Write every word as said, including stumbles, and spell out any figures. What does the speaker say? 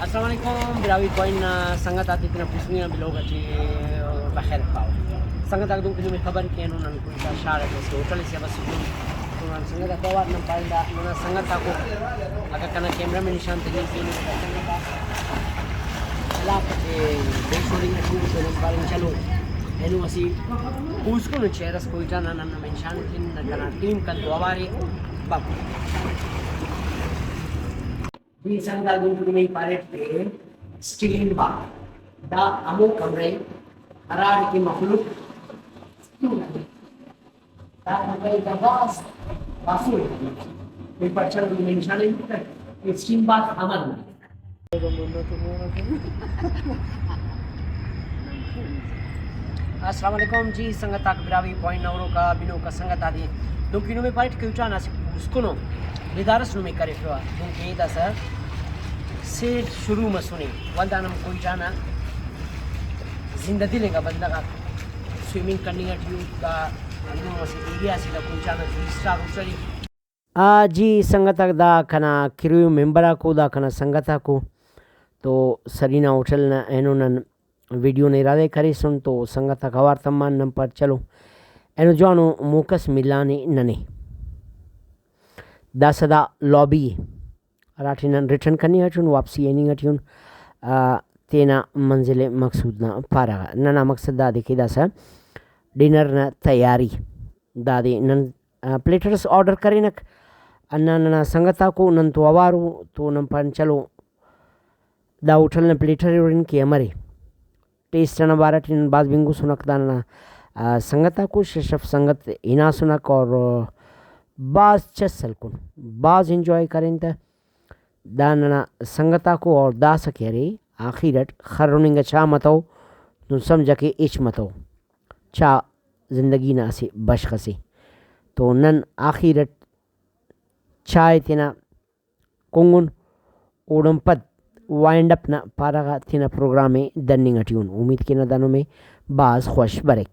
السلام علیکم، براہوئی پوائنٹ نا سنگت آتے تینا پوسکنی آن بلوگ اٹی بخیر پاو۔ سنگت آک دنکہ نمے خبر کہ اینو نن کوئٹہ شار اٹی اسہ ہوٹل اسے آ بسفن، تو نن سنگت آتے اوار نن پارین دا ننا سنگت آکو، اگہ کنا کیمرہ مین نشان تننگ کینو تو سنگت آک چلاک اٹی بے شورنگ اٹی ءُ، تو نن پارین چلو اینو اسہ پوسکنو چہر اس کوئٹہ نا نن نمے نشان اتن، نن کنا ٹیم کنتو اوارے۔ باپ۔ جی سنگت آک، دنکہ نمے پاریٹ کہ اسٹیم باتھ دا ہمو کمرہ ءِ ہراڑے کہ مخلوق دا کمرہ ءِ دا بھاز باسو ءِ۔ نی پرچہ نمے نشان ءِ کہ اسٹیم باتھ امر نہ۔ السلام علیکم جی سنگت آک، براہوئی پوائنٹ نا ہروکا بنوکا سنگت آتے، دنکہ نمے پاریٹ کوئٹہ نا اسہ پوسکنو ندارہ ئس نمے کرفوہ، دنکہ داسہ سیل شروع مسنے، ولدا نم کوئٹہ نا زندہ دل انگا بندغ آک سوئمنگ کننگ ٹی ءُ، دا ہندن اسہ ایریا اسے دا کوئٹہ نا تھری اسٹار ہوٹل ءِ۔ آ، جی سنگت آک، دا کنا کریو ممبر آکو، دا کنا سنگت آکو، تو سرینا ہوٹل نا اینو نن ویڈیو نا ارادہ ءِ کریسن، تو سنگت آک اوار تمان، نن پار چلو اینو جوانو موقع اس ملانے ننے۔ داسہ دا لابی ءِ، ہراٹی نن ریٹرن کننگ ٹی ان، واپسی ہننگ ٹی ان، آ، تینا منزل مقصود نا پارہ غا۔ ننا مقصد دادے کہ داسہ ڈنر نا تیاری، دادے نن آ، پلیٹرس آرڈر کرینک۔ ہندا ننا سنگت آکو نن تو اوار ءُ، تو نن پان چلو دا ہوٹل نا پلیٹر ءِ ہرن کہ امرے۔ ٹیسٹ ئنا بارہ ٹی نن بھاز بنگسنک، دا ننا، آ، سنگت آکو شش ہفت سنگت ہناسنک اور بھاز چس ہلکن، بھاز انجوائے کرین تہ۔ دا ننا سنگت آکو اور داسہ کہ ارے آخر اٹ خرن انگا چاہ متو، نن سمجھہ کہ ہچ متو۔ چاہ زندگی نا اسہ بشخ اسے۔ تو نن آخر اٹ چاہ ءِ تینا کنگن، اوڑان پد وائنڈ اپ نا پارہ غا تینا پروگرام ءِ دننگ ٹی ان۔ امید کینہ دا نمے بھاز خوش بریک۔